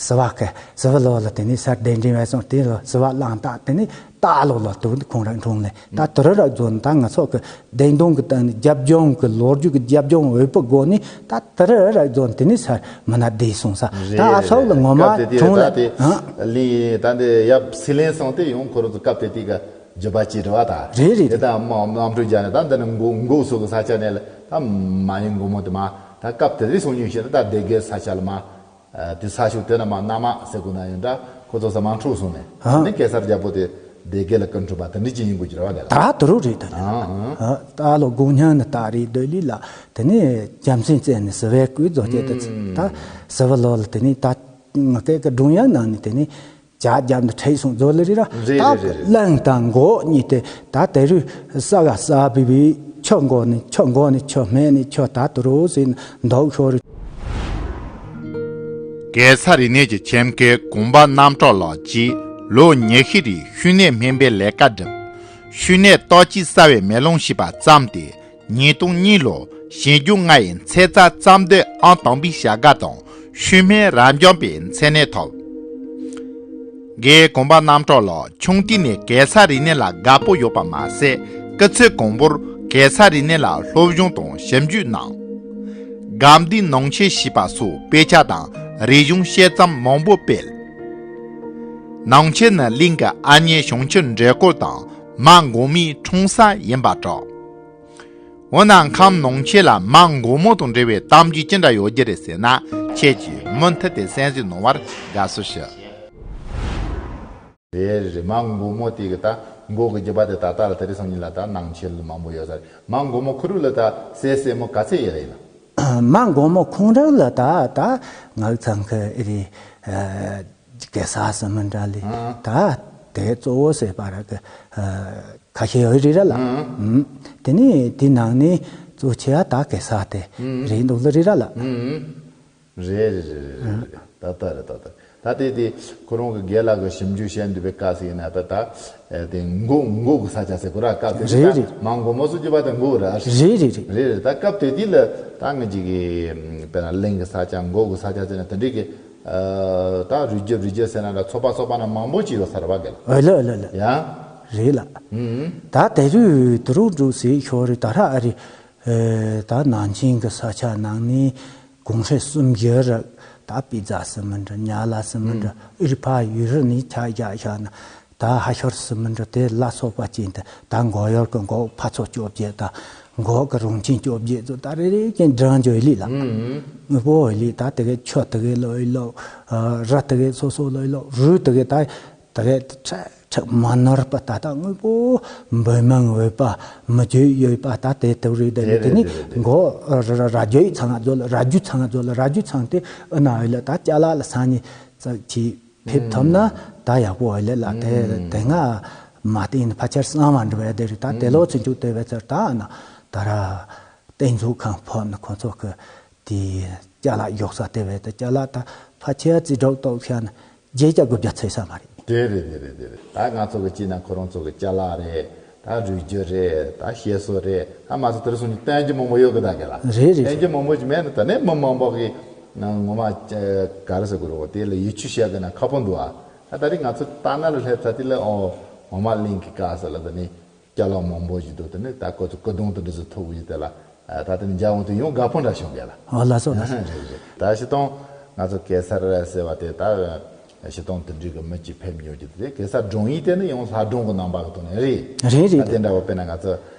ཟི་བ་གི་ཟི་བ་ལོ་ལ་དེ་ནི་སར་གདན་འདྲེན་བས་སོང་དེ་ལ་ཟི་བ་གླང་སྟག་དེ་ནི་སྟག་ལོ་ལ་དུ་ཁོང་རང་འཁྲུངས་ལེ། ད་དུ་རུ་ར་རྫོང་ད་ང་ཚོ་གི་བདེན་དོན་གི་ད་ནི་རྒྱབ་ལྗོངས་གི་ལོ་རྒྱུས་གི་རྒྱབ་ལྗོངས་འོས་པོ་སྒོ་ནི་ད་དུ་རུ་ར་རྫོང་དེ་ནི་སར་མི་ན་བསྡད་སོང་ས་ད་ཨ་ཚོགས་ལ་ངོ་མ་འཁྲུངས་ལེ། ལི་ད་འདི་ཡབ་སི་ལན་སོང་སྟེ་ཡོང་ཁོ་རང་ཚོ་སྐབས་དེ་དུས་གི་རྒྱུད་པ་ཅིག་རེད་བ་ད། རེད་རེད་དེ་རེད། ད་མ་གནམ་གྲུ་རྒྱག་ནས་ད་འདི་ནི་མགོ་མགོ་སོགས་གི་ས་ཆ་ནས་ལ་ད་མ་ཡིན་མགོ་མོ་དེ་མ་ད་སྐབས་དེ་རིང་སོང་ཉུང་ཤེས་ན་ད་སྡེ་དགེ་ས་ཆ་ལ་མ། དེ་ས་ཕྱོགས་དེ་ན་མ་གནམ་སེ་གོ་ན་ཡོད་འདྲ་ཁོ་ཚོ་ས་མ་འཁྲུག་སོང་ནས་ཨ་ནི་གེ་སར་རྒྱལ་པོ་དེ་སྡེ་དགེ་ལ་སྐུ་འཁྲུངས་པ་དེ་འདྲ་ཅིག་ཡིན་དགོས་ཀྱི་རེད་བ་དེ་ལ། ད་དུ་རུ་རེད་ད་རེད། ཨ་ད་ལོ་དགུང་སྙིང་ནི་ད་རེད་སྡོད་ལི་ལ་དེ་ནས་རྒྱལ་མཚན་རྩེ་ནས་ཟི་བའི་སྐུ་རྫོགས་བྱས་ཏེ་ད་ཟི་བ་ལོ་ལ་དེ་ནས་ད་ང་སྐད་ཀྱི་སྒྲུང་ཡང་ནང་ནས་དེ་ནས། ཇག་རྒྱབ་ནས་ཁྲིད་སོང་རྫོགས་ལེ་རི་ར། རེད་ད་རེད་རེད་རེད། གླང་དང་མགོ་གཉིས་ཏེ་ད་དེ་རུ་ས་ག་ས་བི་བི་ཆུ་མགོ་ནི་ཆུ་མགོ་ནི་ཆུ་སྨད་ནི་ཆུ་ད་དུ་རུ་ཟིན་མདོག་ཤོར། གེ་སར་རིག་གནས་ཀྱི་ཁྱིམ་སྐད་གོང་པ་རྣམ་གྲོལ་ལགས་ཀྱིས་ལོ་ཉི་ཤུ་རིང་ཤུལ་ནད་སྨན་པའི་ལས་ཀ་བསྒྲུབས། ཤུལ་ནད་ལྟོ་ཆས་གསར་བའི་མེ་ལོང་ཞེས་པ་བརྩམས་ཏེ། ཉིས་སྟོང་གཉིས་ལོ་ཞིང་ལྗོངས་ལྔ་ཡི་ཚན་རྩལ་རྩམ་འདི་ཨང་དང་པའི་བྱ་དགའ་དང་ཤུལ་སྨན་རབ་འབྱམས་པའི་མཚན་གནས་ཐོབ། རྒན་གོང་པ་རྣམ་གྲོལ་ལགས་ཆུང་དུས་ནས་གེ་སར་རིག་གནས་ལ་དགའ་པོ་ཡོད་པ་མ་ཟད་སྐུ་ཚེ་གང་པོར་གེ་སར་རིག་གནས་ལ་སློབ་སྦྱོང་དང་ཞིབ་འཇུག་གནང་། སྒ་འདི་ནང་ཆེན་ཞེས་པ་སོགས་དཔེ་ཆ་དང་རིག་གཞུང་དཔྱད་རྩོམ་མང་པོ་སྤེལ། ནང་ཆེན་ནི་གླིང་གི་ཨ་མྱེས་བྱང་ཆུབ་འབྲས་སྐོར་དང་མ་འགོང་མོའི་འཁྲུངས་ས་ཡིན་པ་གྲགས། འོ་ན་ཁམས་ནང་ཆེན་ལ་མ་འགོང་མོ་དང་འབྲེལ་བའི་གཏམ་རྒྱུད་ཅི་འདྲ་ཡོད་རྒྱུ་རེད་ཟེར་ན་ཁྱེད་ཀྱིས་མུ་མཐུད་དེ་གསན་གཟིགས་གནང་བར་དགའ་བསུ་ཞུ། རེད་རེད། མ་འགོང་མོ་དེ་གི་ད་མགོ་གི་རྒྱུད་པ་དེ་ད་ལྟ་ལ་དེ་རིང་སང་ཉིན་ལ་ད་ནང་ཆེན་ལ་མང་པོ་ཡོད་ས་རེད། མ་འགོང་མོ་ཁུ་རུ་ལ་ད་སེ་སེ་མོ་ག་ཚད་ཡོད་རེད་ལ། མ་འགོང་མོ་ཁོང་རང་ལ་ད་ད་ངག་ཚང་གི་ཨེ་རེད། གེ་སར་ཟེར་མི་འདྲ་ལི། ཨ། ད་དེ་གཙོ་བོ་ཟེར་བ་ར་གི་ཁ་ཤས་ཡོད་རེད་ར་ལ། ཨ། ཨུམ། དེ་ནི་དེ་ནང་ནས་གཙོ་ཆེ་བ་ད་གེ་སར་དེ་ཨུམ། རེད་འདུག་ལ་རེད་ར་ལ། ཨུམ། རེད་རེད་རེད་རེད་རེད། ད་ལྟ་རེད་ད་ལྟ། ད་དེ་དེ་ཁོ་རང་གི་རྒན་ལགས་ཀྱི་ཞིབ་འཇུག་བྱས་འདུག་པའི་སྐབས་སུ་ཡིན་ན་ད་ད་དེ་མགོ་མགོ་གི་ས་ཆ་ཟེར་གོ་ར། སྐབས་དེ་རེད་ད་རེད། མ་མགོ་མ་སོ་རྒྱུ་བ་དང་མགོ་ར། རེད་རེད་རེད། རེད་རེད། ད་སྐབས་དེ་དུས་ལ་ད་ངེད་ཅིག་གི་དཔེར་ན་གླིང་གི་ས་ཆ་མགོ་གི་ས་ཆ་ཟེར་ན་དེ་འདྲའི་གི་ད་རུས་རྒྱུད་རུས་རྒྱུད་ཟེར་ན་ད་ཚོ་པ་ཚོ་པ་ན་མང་པོ་ཅིག་ཡོད་ས་རེད་བ་རྒན་ལགས། ཨོ་ལ་ཨོ་ལ་ཨོ་ལ། ཡང་རེད་ལ། ཨུམ། ད་དེ་རུ་དུ་རུ་འགྲོ་སའི་ཤོ་རི་ད་ར་ཨ་རི། ཨེ། ད་ནང་ཆེན་གྱི་ས་ཆ་ནང་ནས་གོང་ཧྲེ་སུམ་བརྒྱ་ར། ད་པི་ཛ་སི་མི་འདྲ། ཉ་ལ་སི་མི་འདྲ། ཨུ་རི་ཕ་ཡུ་རི་ནས་ཆ་བཞག་བཞག་ན་ད་ཧ་ཤོར་སི་མི་འདྲ། དེ་ལ་སོགས་པ་ཅན་དེ་ད་མགོ་ཡོར་གི་མགོ་ཕ་ཚོ་བཅོ་བརྒྱད་དང་མགོ་གི་རོང་ཆེན་བཅོ་བརྒྱད་ཚོ་ད་རེ་རེ་ཅན་འབྲང་འཇོ་ལི་ལ། དངོས་པོ་ལི་ད་དེ་གའི་ཆོ་དེ་གའི་ལོ་ཡི་ལོ། ར་དེ་གའི་སོ་སོ་ལོ་ཡི་ལོ། རུ་དེ་གའི་ད། ད་རེད་ཁྲག་ཁྲག་མ་ནོར་པ་ད་ལྟ་དངོས་པོ་འབུལ་མང་འོས་པ་མི་བརྗོད་ཡོད་པ་ད་དེ་ལྟ་བུ་རེད། དེ་རེད་དེ་ནི་དེ་རེད་དེ་རེད། མགོ་ར་ར་ར་རྒྱུད་ཚང་ང་རྫོགས་ལ་ར་རྒྱུད་ཚང་ང་རྫོགས་ལ་ར་རྒྱུད་ཚང་དེ་ཨ་ན་འོས་ལ་ད་ཅ་ལག་ལ་སང་ཉིན་ཙག་ཅིག་ཕེབས་ཐུབ་ན་ད་ཡག་པོ་འོས་ལ་ལ་དེ་དེ་སྔ་མ་བསྟན་ཕལ་ཆེར་གསང་བ་འགྲོ་བ་དེ་རེད། ད་དེ་ལོ་ཚུན་ཆུ་དེ་བས་ཚར་ད་ཨ་ན་ད་ར་རྟེན་གཙུག་ཁང་ཕབ་ན་ཁོང་ཚོ་གི་དེ་ཅ་ལག་གཞོགས་ས་དེ་བས་ད་ཅ་ལག་ད་ཕལ་ཆེར་རྩིས་སྒྲོག་ཏོག་ཤ་ན། བརྗེད་བྱ་དགོས་བྱ་ཚོད་ས་མ་རེད། དེ་རེད་དེ་རེད་དེ་རེད། ད་ང་ཚོ་གི་སྤྱིར་ན་ཁོ་རང་ཚོ་གི་ཅ་ལག་རེད། ད་རུས་རྒྱུད་རེད། ད་བཤད་སྲོལ་རེད། ད་མ་ཚོ་དེར་སོང་ནས་བསྟན་རྒྱུ་མང་པོ་ཡོད་གི་ད་གི་ལ། རེད་རེད། བསྟན་རྒྱུ་མང་པོ་ཅིག་མེད་ན་ད་ནས་མི་མང་པོ་གི་ངོ་མ་ག་རེ་ཟེར་དགོས་རེད། དེ་ལ་ཡིད་ཆེས་བྱ་དགོས་ན་ཁག་པོ་འདུག་ཨ། ད་ད་རེས་ང་ཚོ་ལྟ་ན་ལ་སླེབས་ཚ་དེ་ལ་ཨོ་ངོ་མ་གླིང་གི་སྐབས་སུ་ལ་ད་ནི། ཅ་ལག་མང་པོ་ཞིག་འདུག་དེ་ནི་ད་ཁོ་ཚོ་སྐུ་གདུང་དེ་འདྲ་ཞིག་ཐོབ་ཀྱི་ཡོད་དེ་ལ། ད་དེ་ནི་རྒྱ་འོང་དུ་ཡང་དགའ་པོ་འདྲ་བྱུང་གས་ལ། ཨོ་ལགས་སོ་ལགས་སོ། རེད་རེད། ད་སྤྱིར་བཏང་ང་ཚོ་གེ་སར་ཟེར་བ་དེ་ད་སྤྱིར་བཏང་དེ་འདྲའི་གི་མི་གཅིག་ཕེབས་མྱོང་རྒྱུ་དེ་གེ་སར་སྒྲུང་ཡིན་དེ་ནི་ཡང་ལྷ་སྒྲུང་གི་རྣམ་པ་གི་ཐོག་ནས་རེད། རེད་རེད། ད་དེ་འདྲ་བ་དཔེར་ན་ང་ཚོ་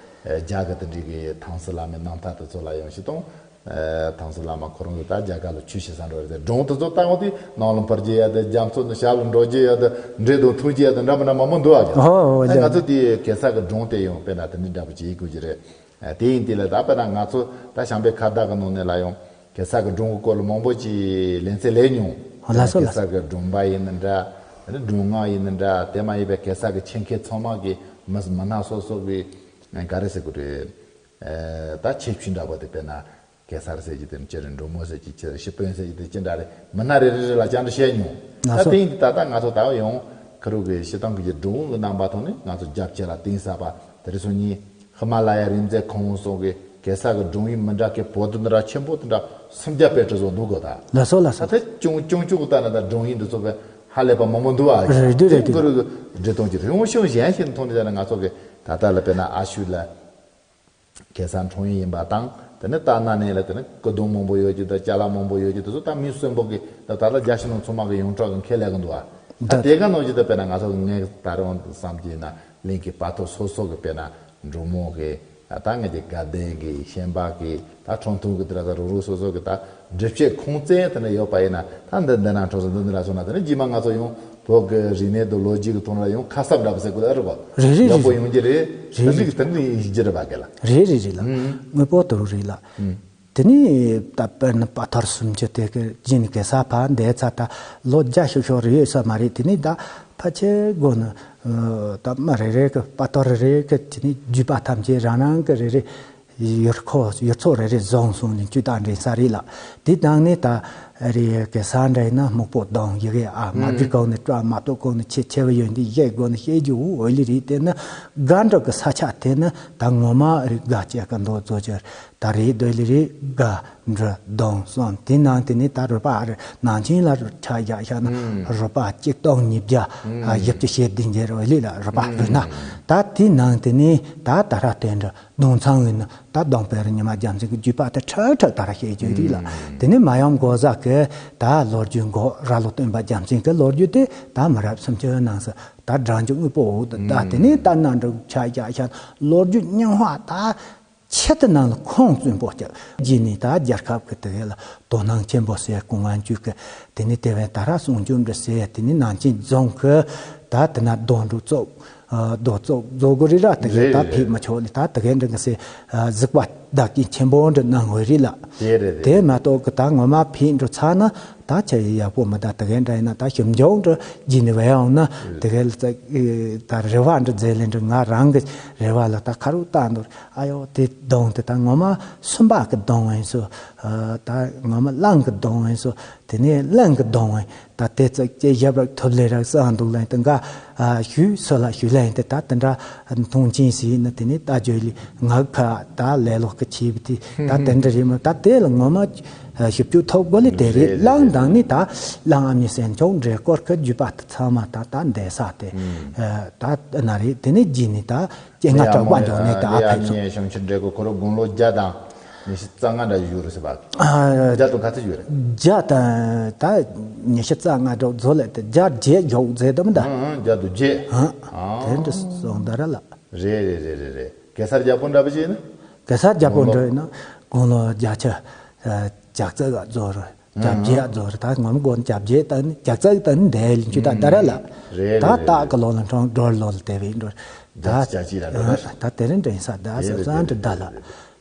རྒྱ་གི་དེ་འདྲའི་གི་ཐང་སི་བླ་མའི་རྣམ་ཐར་དེ་ཚོ་ལ་ཡང་སྤྱིར་བཏང་། ཨ། ཐང་སི་བླ་མ་ཁོ་རང་གིས་ད་རྒྱ་གར་ལ་ཆོས་བཤད་ས་འགྲོ་རེད་དེ་སྒྲུང་དེ་ཚོ་ལྟ་བ་དེ་ནང་ལ་འཕུར་རྒྱུ་ཡ་དེ་རྒྱ་མཚོ་ནས་ཞབས་ལ་འགྲོ་རྒྱུ་ཡ་དེ་འདྲེ་དང་ཐུག་རྒྱུ་ཡ་དེ་འདྲ་མི་འདྲ་མང་པོ་འདུག་ཨ། ཨོ་ཨོ་ད་ལགས། ང་ཚོ་དེ་གེ་སར་གི་སྒྲུང་དེ་ཡང་དཔེར་ན་དེ་འདྲ་འདྲ་པོ་ཅིག་ཡིན་དགོས་ཀྱི་རེད། ཨ། དེ་ཡིན་དེ་ལ་ད་དཔེར་ན་ང་ཚོ་ད་བྱམས་པའི་ཁ་བརྡ་གི་ནང་ནས་ལ་ཡང་གེ་སར་གི་སྒྲུང་གི་སྐོར་ལ་མང་པོ་ཅིག་ལེ་ཚན་ལས་མྱོང་། ཨོ་ལགས་སོ་ལགས། གེ་སར་གི་སྒྲུང་པ་ཡིན་ན་འདྲ། དེ་ནས་སྒྲུང་ངག་ཡིན་ན་འདྲ། དེ་མ་ཡིན་པའི་གེ་སར་གི་ཆེད་མཁས་ཚང་མ་གི་མི་མི་སྣ་སོ་སོ་གི་ག་རེ་ཟེར་དགོས་རེད། ཨ། ད་ཁྱད་ཆོས་འདྲ་པོ་དེ་དཔེར་ན། གེ་སར་ཟེར་གྱི་དེ་ཅི་རེད། འབྲུག་མོ་ཟེར་གྱི་ཅི་རེད། ཤི་དཔོན་ཟེར་གྱི་དེ་ཅི་འདྲ་རེད། མི་སྣ་རེ་རེ་རེ་ལ་བཅར་འདྲི་བྱས་མྱོང་། ལགས་སོ། ད་དེང་འདི་ད་ལྟ་ང་ཚོ་ད་ཡང་ཁུ་རུ་གི་སྤྱིར་བཏང་གི་སྒྲུང་གི་རྣམ་པ་ཐོག་ནས་ང་ཚོ་རྒྱབ་ཆེ་ལ་གཏིང་ཟབ་པ་དེ་རེད་སོང་ནི། ཧི་མ་ལ་ཡ་རིག་འཛིན་ཁང་སོགས་ཀྱི་གེ་སར་གི་སྒྲུང་ཡིན་མི་འདྲ་གི་པོ་ཏི་འདི་འདྲ་ཆེན་པོ་དེ་འདྲ་སུམ་བརྒྱ་པད་ཁྲི་བཟོ་འདུག་གོ་ད། ལགས་སོ་ལགས་སོ། ད་ཆུང་ཆུང་ཆུང་ད་ན་ད་སྒྲུང་ཡིན་འདི་ཚོ་བས་ཧ་ལས་པ་མང་པོ་འདུག་ཨ། རེད་འདུག་རེད་འདུག་ཁུ་རུ་གི་འབྲི་སྟངས་ཀྱི་རིང་བྱུང་གཞན་ཞིག་མཐོང་ནས་ད་ན་ང་ཚོ་གི་ད་ལྟ་ལ་དཔེར་ན་ཨ་ཤུ་ལ། གེ་སར་འཁྲུངས་ཡུལ་ཡིན་པ་དང་། དེ་ནས་སྟག་སྣ་ནས་ལ་དེ་ནས་སྐུ་གདུང་མང་པོ་ཡོད་ཀྱི་དང་ཅ་ལག་མང་པོ་ཡོད་ཀྱི་དེ་ཚོ་ད་མི་གསོན་པོ་གི་ད་ད་ལྟ་རྒྱ་ཕྱི་ནང་ཚང་མ་གི་ཡོངས་གྲགས་གི་ཁས་ལེན་གི་འདུག་ཨ། ད་ད་དེ་ག་ནང་བཞིན་དུ་དཔེར་ན་ང་ཚོ་ངས་ད་རུང་བསམ་གྱི་ན་གླིང་གི་དཔའ་ཐོབ་སོ་སོ་གི་དཔེར་ན་འབྲུག་མོ་གི་ད་ངས་ཀྱི་དགའ་ལྡན་གི་ཤན་པ་གི་ད་ཁྲོམ་ཐུང་གི་དེ་ལ་ད་རུ་རུ་སོ་སོ་གི་ད་འགྲེལ་བཤད་ཁུངས་བཙན་དེ་འདྲ་ཡོད་པ་ཡིན་ན་ད་འདི་འདི་ན་འཕྲོ་སོང་འདི་འདི་ལ་སོང་ན་དེ་ནས་རྗེས་མ་ང་ཚོ་ཡང་བོད་ཀྱི་རིག་གནས་དང་ལོ་རྒྱུས་ཀྱི་ཐོག་ལ་ཡང་ཁ་གསབ་འདྲ་པོ་ཟེར་དགོས་ཨ་རེད་པ། རེད་རེད་ཡག་པོ་རེད་ཡོང་གི་རེད། རེད་དེ་རེད། འདྲ་ཡིན་གྱི་རེད་པ་ག་ལ། རེད་རེད་རེད་ལ། ཨུམ། དངོས་པོ་དེ་རུ་རེད་ལ། ཨུམ། དེ་ནས་ད་དཔེར་ན་དཔའ་ཐར་སུམ་ཅུ་དེ་གི་རྗེས་ནས་གེ་སར་ཕར་འདས་ཚར་ད་ལོ་བརྒྱ་ཤོག་ཤོག་རེད་ཡོད་ས་མ་རེད། དེ་ནས་ད་ཕལ་ཆེར་དགོས་ན་ད་མི་རེ་རེ་གི་དཔའ་ཐར་རེ་རེ་གི་དེ་ནས་བརྒྱུད་པ་ཐམས་ཅད་རང་རང་གི་རེ་རེ། ཡུལ་ཁོ་ཡུལ་ཚོ་རེ་རེ་བཟུང་སོང་ནས་ཇུས་དང་འགྲན་ས་རེད་ལ། དེ་དང་ནི་ད་རེ་གེ་སར་འདྲ་ཡིན་ན་སྨུག་པོ་གདོང་ཡི་གེ་ཨ་མ་བྲིས་གོང་ནས་བཀྲ་མ་གཏོགས་གོང་ནས་ཆེ་ཆེ་བ་ཡོད་འདི་གཞས་དགོས་ནས་བཤད་རྒྱུ་འོ་ལི་རེད། དེ་ནི་དགའ་འབྲི་གི་ས་ཆ་དེ་ནི་ད་ངོ་མ་རེད། དགའ་བྱེད་གི་མདོ་ཚོ་ཆེར་ད་རེད་འདོད་ལི་རེད། དགའ་འབྲི་གདོང་གསུམ་དེ་ནང་དེ་ནི་ད་རུས་པ་རེད། ནང་ཆེན་ལ་ཆ་བཞག་བཞག་ན་རུས་པ་གཅིག་སྟོང་ཉིས་བརྒྱ་བཞི་བཅུ་ཞེ་བདུན་འགྱེར་འོ་ལི་ལ་རུས་པ་རུས་ན་ད་དེ་ནང་དེ་ནི་ད་ད་ར་དོན་འདྲ། གདོང་ཚང་ཡིན་ན་ད་གདོང་དཔལ་རི་ཉི་མ་རྒྱལ་མཚན་གྱི་བརྒྱུད་པ་དེ་ཁྲག་ཁྲག་ད་ར་བཤད་རྒྱུ་རིགས་ལ། དེ་ནས་མ་ཡུམ་འགོག་བཟའ་གི་ད་ལོ་རྒྱུས་འགོག་ར་ལོ་སྟོན་པ་རྒྱལ་མཚན་གྱི་ལོ་རྒྱུས་དེ་ད་མི་རབས་སུམ་ཅུ་ནང་སུ་ད་སྒྲ་འཇུག་དངོས་པོ་འོག་ཏུ་ད་དེ་ནས་ད་ནང་འགྲོ་ཆ་རྒྱ་ཤ་ལོ་རྒྱུས་རྙིང་བ་ད་ཆེད་དུ་ནང་ལ་ཁོང་བཙུན་པོ་སྐྱབས་རྗེས་ནས་ད་རྒྱལ་ཁབ་ཀྱི་དེ་ལ་དོ་སྣང་ཆེན་པོ་ཟེར་གོང་བ་འཇུག་གི་དེ་ནས་དེ་བས་ད་ར་གསུང་རྒྱུན་འདྲ་ཟེར་དེ་ནས་ནང་ཆེན་རྫོང་གི་ད་དེ་ན་རྡོ་འགྲོ་ཙོག་རྡོ་ཙོག་རྫོགས་དགོས་རེད་ར། དེ་གས་ད་ཕེབས་མི་ཆོག་ལེ། ད་དེ་གས་འདྲ་གི་སེ་གཟིགས་པ་བདག་གིས་ཆེན་པོ་འདྲ་གནང་འོས་རེད་ལ། དེ་རེད་རེད། དེ་མ་གཏོགས་གི་ད་ངོ་མ་ཕེབས་འགྲོ་ཚར་ན་ ད་ཆ་ཡག་པོ་མི་ད་དེ་གའི་འདྲ་ཡིན་ན། ད་ཞིབ་འཇུག་འདྲ་བགྱིས་ནས་བས་ཡོང་ན་དེ་གའི་ད་རེ་བ་འདྲ་མཛད་ལེ་འདྲ། ང་རང་གི་རེ་བ་ལ་ད་ཁ་རུ་བཏང་འདུག་ཨ་ཡོ་དེ་གདོང་དེ་ད་ངོ་མ་སུམ་པ་གི་གདོང་ཡིན་སོ། ད་ངོ་མ་གླང་གི་གདོང་ཡིན་སོ། དེ་ནས་གླང་གི་གདོང་ཡིན། ད་དེ་ཙག་ཅེ་ཞབས་ར་ཐོབ་ལེ་ར་སང་འདུག་ལན་དེ་འགའ་ཞུས་སོ་ལ་ཞུས་ལན་དེ་ད་དེ་འདྲ་མཐོང་ཆེན་ཟིན་ན། དེ་ནས་ད་བརྗོད་ལི་ང་ཁ་ད་ལས་ལོག་གི་ཆེ་བ་དེ་ད་དེ་འདྲ་རེད་མ། ད་དེ་ལ་ངོ་མ་ཞིབ་འཇུག་ཐོབ་དགོས་ལེ་དེ་རེད། གླང་དང་ནི་ད་གླང་ཨ་མྱེས་སེམས་ཆུང་འདྲེ་སྐོར་གི་རྒྱུད་པ་དེ་ཚང་མ་ད་ད་འདས་ས་དེ་ད་ན་རེད། དེ་ནས་རྗེས་ནས་ད་སྐྱེ་ང་གྲགས་པ་འཇོག་ནས་ད་ཨ་ཕེབས་སོང་། ཞང་ཆེན་འདྲེ་གོ་ཁོ་རོ་དགུང་ལོ་བརྒྱ་དང་ཉི་ཤུ་རྩ་ལྔ་འདྲ་བཞུགས་རེད་ཟེར་བ། བརྒྱ་དང་ག་ཚོད་བཞུགས་རེད། བརྒྱ་དང་ད་ཉི་ཤུ་རྩ་ལྔ་འདྲ་བཟོ་ལེ་དེ་བརྒྱ་བརྒྱད་འཇོག་མཛད་དམ་ད། ཨང་ཨང་། བརྒྱ་དང་བརྒྱད། ཨང་། དེ་འདྲ་སོང་ད་ར་ལ། རེད་རེད་རེད་རེད་རེད། གེ་སར་རྒྱལ་པོ་འདྲ་པོ་ཅིག་ཡིན་ན། གེ་སར་རྒྱལ་པོ་འདྲ་ཡིན་ན་དགུང་ལོ་བརྒྱ་ཆ་བརྒྱད་ཙམ་བཟོ་རེད། བརྒྱ་བརྒྱད་བཟོ་རེད། ད་ངོམ་དགོན་བརྒྱ་བརྒྱད་དང་བརྒྱ་རྩ་དང་འདས་ལ་འཇུ་ད་ད་ར་ལ། རེད་ད་རེད་སྟག་གི་ལོ་ལ་འཁྲུངས། སྒྲོལ་ལོ་ལ་དེ་བས་འགྲོ། ད་བརྒྱ་ཆ་གཅིག་ར་འགྲོ་ད། ད་དེ་རིང་དྲན་ས་ད་ས་སང་དྲི་ད་ལ།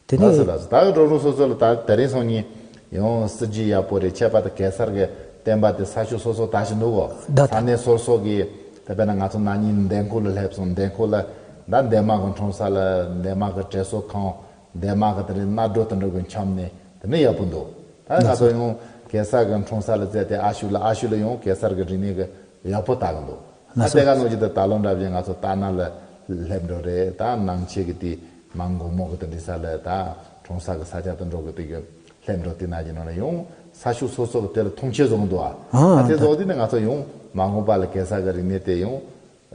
དེ་ལགས་ནས་སོ་ལགས་སོ། ད་གི་འགྲོ་རུང་སོ་སོ་ལ་ད་དེ་རིང་སང་ཉིན་ཡང་སྲིད་ཇུས་ཡག་པོ་རེད། ཁྱད་པར་དུ་གེ་སར་གི་བསྟན་པ་དེ་ས་ཕྱོགས་སོ་སོ་ད་ཞིག་འདུག་གོ། ད་ད་ས་གནས་སོ་སོ་གི་ད་དཔེར་ན་ང་ཚོ་ན་ནིང་འདན་ཁོག་ལ་སླེབས་སོང་། འདན་ཁོག་ལ་ད་འདན་མ་གི་འཁྲུངས་ས་ལ་འདན་མ་གི་དྲན་གསོ་ཁང་། འདན་མ་གི་དེ་རིང་གནའ་སྒྲོ་དེ་འདྲ་གི་འཁྱམས་ནས་དེ་ནས་ཡག་པོ་འདུག་ད་ང་ཚོ་ཡང་གེ་སར་གི་འཁྲུངས་ས་ལ་བཙལ་ཏེ་ཨ་ཤུ་ལ་ཨ་ཤུ་ལ་ཡང་གེ་སར་གི་རིག་གནས་གི་ཡག་པོ་ལྟ་གི་འདུག་ད་དེ་ག་ནང་བཞིན་དུ་ད་ལོ་འདྲ་བཞིན་ང་ཚོ་ལྟ་ན་ལ་སླེབས་འགྲོ་རེད། ད་ནང་ཆེ་གི་དེ་མ་མགོ་མོ་གི་དེ་འདྲི་ས་ལ་ད་འཁྲུངས་ས་གི་ས་ཆ་དུ་འགྲོ་གི་དེ་གི་སླེབས་འགྲོ་དེ་ན་གི་ནང་ལ་ཡང་ས་ཕྱོགས་སོ་སོ་གི་དེ་ལ་མཐོང་ཆེན་བཟོ་གི་འདུག་ཨ་ཨ་དེ་ད་བཟོ་དེ་ནི་ང་ཚོ་ཡང་མ་འོངས་པ་ལ་གེ་སར་གི་རིག་གནས་དེ་ཡང་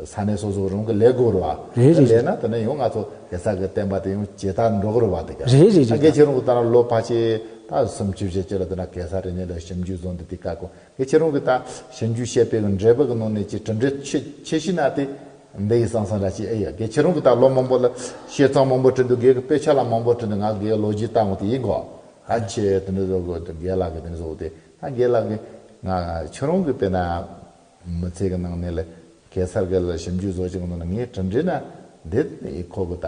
ས་གནས་སོ་སོ་རང་གི་ལས་དགོས་རེད་བ། རེད་རེད། ལས་ན་དེ་ནས་ཡང་ང་ཚོ་གེ་སར་གི་བསྟན་པ་དེ་ཡང་ཇེ་དར་འགྲོ་གི་རེད་བ། དེ་ག་རེད་རེད་ད་རེད། གལ་ཆེ་རུང་གི་ད་ལོ་ཕལ་ཆེར་ད་སུམ་ཅུ་བཞི་ཅུ་ལ་དེ་ན་གེ་སར་རིག་གནས་ལ་ཞིབ་འཇུག་བཟོ་འདི་དེ་ཀ་གོ། གལ་ཆེ་རུང་གི་ད་ཞིབ་འཇུག་བྱེད་པའི་གི་འགྲེལ་པ་གི་ནང་ནས་ཅིག་གྲུབ་འབྲས་ཆེ་ཆེ་ཤོས་ན་དེ་འདི་ཡི་སང་སང་འདྲ་ཅིག་ཨེ་ཡ། གལ་ཆེ་རུང་གི་ད་ལོ་མང་པོ་ལ་བཤད་ཚང་མང་པོ་བྲིས་འདུག་རྒན་གི་དཔེ་ཆ་ལ་མང་པོ་བྲིས་འདུག་ང་རྒན་ལོ་རྒྱུས་ལྟ་འོང་དེ་ཡིན་གོ། ད་ཆེ་དེ་འདྲ་བཟོ་གོ་དེ་རྒན་ལགས་གི་དེ་འདྲ་བཟོ་དེ་ད་རྒན་ལགས་གི་ང་ཁྱེད་རང་གི་དཔེར་ན་མི་ཚེ་གི་ནང་ནས་ལ་གེ་སར་གི་ལ་ཞིབ་འཇུག་བཟོ་ཅིག་གི་ནང་ནས་ངས་གྲུབ་འབྲས་ན་འདི་ཁོ་གི་ད་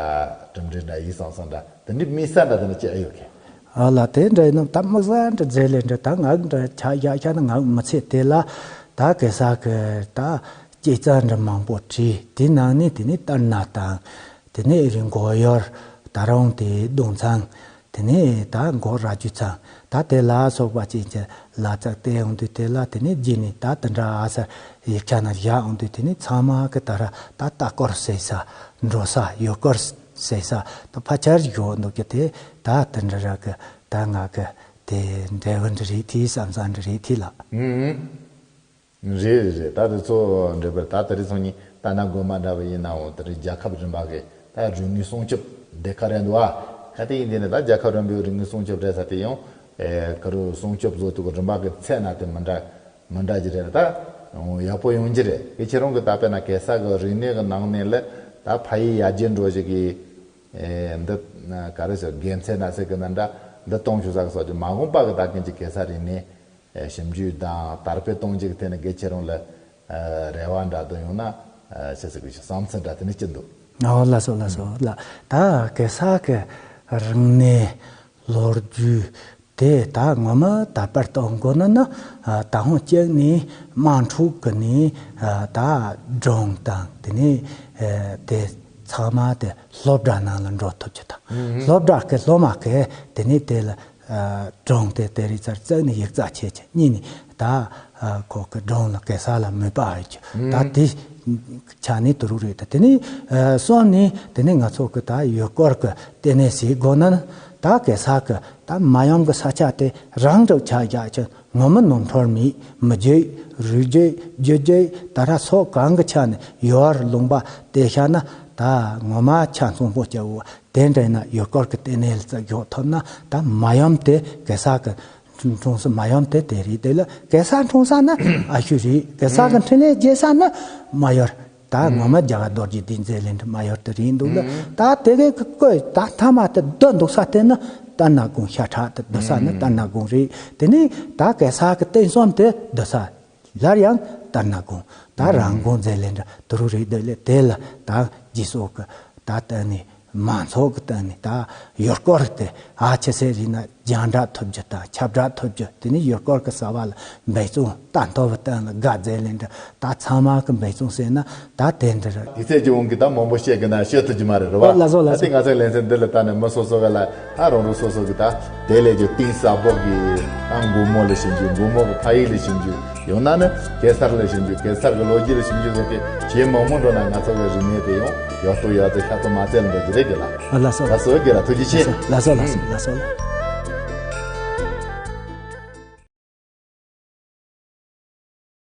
གྲུབ་འབྲས་འདྲ་ཡིན་སང་སང་འདྲ་དེ་འདྲའི་དམིགས་བསལ་འདྲ་དེ་འདྲ་ཅི་ཨེ་ཡོད་གི། ཨ་ལ་དེ་འདྲ་ཡིན་ནམ་ད་དམིགས་བསལ་འདྲ་མཛད་ལས་འདྲ་ད་ང་འདྲ་ཆ་ཡག་ཤ་ན་ང་མི་ཚེ་དེ་ལ་ད་གེ་སར་གི་ད་སྐྱེས་རྩ་འདྲ་མང་པོ་བྲིས། དེ་ནང་ནས་དེ་ནས་ལྟར་ན་དང་དེ་ནས་རི་མགོ་ཡོར་ད་རུང་དེ་གདུང་ཚང་དེ་ནས་ད་མགོ་ར་རྒྱུ་ཚང་ད་དེ་ལ་སོགས་པ་ཅན་གྱི་ལ་ཙག་བལྟས་ཡོང་དུས་དེ་ལ་དེ་ནས་རྗེས་ནས་ད་དེ་འདྲ་ཨ་སར་ཡིག་ཆ་ན་བཞག་ཡོང་དུས་དེ་ནས་ཚང་མ་གི་ད་ར་ད་ལྟ་སྐོར་ཟེར་ས་འགྲོ་ས་ཡོད་སྐོར་ཟེར་ས་ད་ཕལ་ཆེར་ཡོད་འདུག་གི། དེ་ད་དེ་འདྲ་ར་གི་ད་ང་གི་དེ་འབྲས་བུ་འདྲ་རེད་དེ་བསམ་ས་འདྲ་རེད་དེ་ལ། ཨུ་ཨུ། རེད་རེད་རེད། ད་དེ་ཚོ་འདྲ་པར་ད་དེ་རིང་སང་ཉིན་ད་ན་དགོན་པ་འདྲ་བ་ཡིན་ནའང་དེ་རིང་རྒྱལ་ཁབ་རིམ་པ་གི་ད་རིག་གནས་སྲུང་སྐྱོབ་སྡེ་ཁག་རེད་འདུག་ཨ། ག་དེ་ཡིན་དེ་ནས་ད་རྒྱལ་ཁབ་རིམ་པའི་རིག་གནས་སྲུང་སྐྱོབ་རེད་ས་དེ་ཡང་ཨེ་ག་རུ་སྲུང་སྐྱོབ་བཟོ་དུས་རིམ་པ་གི་ཚད་ན་དེ་མི་འདྲ་མི་འདྲ་གི་རེད། ད་ཡག་པོ་ཡོང་གི་རེད། གལ་ཆེ་རུང་གི་ད་དཔེར་ན་གེ་སར་གི་རིག་གནས་གི་ནང་ནས་ལ་ད་ཕ་ཡི་ཡར་རྒྱས་འགྲོ་ཞིག་གི་ཨེ་འདི་ག་རེ་ཟེར་དགེ་མཚན་ན་ཟེར་གི་ན་འདྲ་འདི་གཏོང་ཆུ་ས་གི་སོགས་ཀྱི་མ་འོངས་པ་གི་ད་ཀུན་གྱི་གེ་སར་རིག་གནས། ཞིབ་འཇུག་དང་དར་སྤེལ་གཏོང་རྒྱུ་གི་ཐད་ནས་གལ་ཆེ་རུང་ལ་རེ་བ་འདྲ་དུ་ཡོང་ན་ཞེས་ཟེར་གི་བསམ་ཚུལ་འདྲ་དེ་ནི་ཅི་འདུག་ཨོ་ལགས་སོ་ལགས་སོ་ལགས། ད་གེ་སར་གི་རིག་གནས་ལོ་རྒྱུས་དེ་ད་ངོ་མ་དར་སྤེལ་གཏོང་དགོས་ན་ནི་ད་ཧོང་གཅིག་ནི་དམངས་ཁྲོད་གི་ནི་ད་སྒྲུང་དང་དེ་ནི་དེ་ཚང་མ་དེ་སློབ་གྲྭ་ནང་ལ་འགྲོ་ཐུབ་རྒྱུ་དང་སློབ་གྲྭ་གི་སློབ་མ་གི་དེ་ནི་དེ་ལ། སྒྲུང་དེ་དེ་རིགས་ཚར་བཙལ་ནས་ཡིག་ཚགས་བྱས་ཀྱི་གཉིས་ནས་ད་ཁོ་གི་སྒྲུང་ལ་གེ་སར་ལ་མོས་པ་ཡོད་ཀྱི་ད་དེ་ཆ་ནས་དུ་རུ་རེད། ད་དེ་ནས་གསུམ་ནས་དེ་ནས་ང་ཚོ་གི་ད་ཡུལ་སྐོར་གི་ལྟེ་གནས་ཟེར་དགོས་ན་ད་གེ་སར་གི་ད་མ་ཡུམ་གི་ས་ཆ་དེ་རང་གྲོལ་ཆ་བཞག་ཀྱི་ངོ་མ་ནོར་འཁྲུལ་མེད་མི་བརྗོད་རིག་བརྗོད་རྒྱུ་བརྗོད་ད་ར་སོགས་གང་གི་ཆ་ནས་ཡོར་ལུང་པ་དེ་ཤ་ན་ད་ངོ་མ་ཆ་མཚུངས་པོ་སྐྱ་བོ། དེ་འདྲ་ཡིན་ན་ཡུལ་སྐོར་གྱི་ལྟེ་གནས་ལ་ཙག་འཇོག་ཐུབ་ན་ད་མ་ཡུམ་དེ་གེ་སར་གྱི་འཁྲུངས་ས་མ་ཡུམ་དེ་དེ་རེད། དེ་ལ་གེ་སར་འཁྲུངས་ས་ན་ཨ་ཤུ་རེད། གེ་སར་གྱི་འཕྲིན་ལས་རྒྱས་ས་ན་མ་ཡུར། ད་ངོ་མ་རྒྱ་གར་རྡོ་རྗེ་གདན་མཛད་ལེན་དུ་མ་ཡུར་དེ་རེད་འདུག་ལ། ད་དེ་གའི་གི་བཀོད་ད་ཐ་མ་དེ་བསྡུ་འདུག་ས་དེ་ནི་རྟ་ནག་གུང་ཤ་ཁྲག་དེ་བསྡུ་ས་ནི་རྟ་ནག་གུང་རེད། དེ་ནས་ད་གེ་སར་གྱི་རྟེན་གསུམ་དེ་བསྡུ་ས། སླར་ཡང་རྟ་ནག་གུང་ད་རང་གུང་མཛད་ལེན་འདྲ་དུ་རུ་རེད་འདོད་ལས་དེ་ལ་ད་རྗེས་སོགས་ཀྱི་ད་ལྟ་ནས་མང་ཚོགས་ཀྱི་སྟེང་ནས་ད་ཡུལ་སྐོར་དེ་ཨ་ཆེ་སེ་རིག་ན་ རྒྱང་བསྒྲགས་ཐོབ་རྒྱུ་དང་ཁྱབ་བསྒྲགས་ཐོབ་རྒྱུ། དེ་ནས་ཡུལ་སྐོར་གྱི་ས་བ་ལ་འབད་བརྩོན་ལྟ་མཐོ་བ་བཏང་ལ་དགའ་མཛད་ལེན་འདྲ། ད་ཚང་མ་གི་འབད་བརྩོན་ཟེར་ན་ད་དེ་འདྲ་རེད། དེ་ཚད་ཀྱི་དབང་གིས་ད་མང་པོ་བཤད་དགོས་ན་བཤད་ཐུབ་ཀྱི་མ་རེད། རེད་བ། ཨོ་ལགས་སོ་ལགས་ད་དེ་སོ། ང་ཚོའི་ལེ་ཚན་འདི་ལ་ད་ནི་མི་སོ་སོ་ག་ལ་ད་རང་རང་སོ་སོ་གི་ད་དེ་ལས་ཀྱི་གཏིང་ཟབ་པོ་གི་ད་མགོན་མོ་ལ་ཞིབ་འཇུག། མགོན་མོ་གི་ཕ་ཡུལ་ལ་ཞིབ་འཇུག། ཡང་ན་ནི་གེ་སར་ལ་ཞིབ་འཇུག། གེ་སར་གི་ལོ་རྒྱུས་ལ་ཞིབ་འཇུག་བཟོ་སྟེ་བྱེད་མང་མང་འགྲོ་ན་ང་ཚོ་གི་རིག་གནས་དེ་ཡང་ཡག་ཏུ་ཡག་ཏུ་ཤ་ཚ་མ་བཙལ་འགྲོ་རྒྱུ་རེད་གི་ལ། ཨ་ལགས་སོ། ལགས་སོ་གི་ལ། ཐུགས་རྗེ་ཆེ། ལགས་སོ་ལགས་སོ་ལགས་སོ།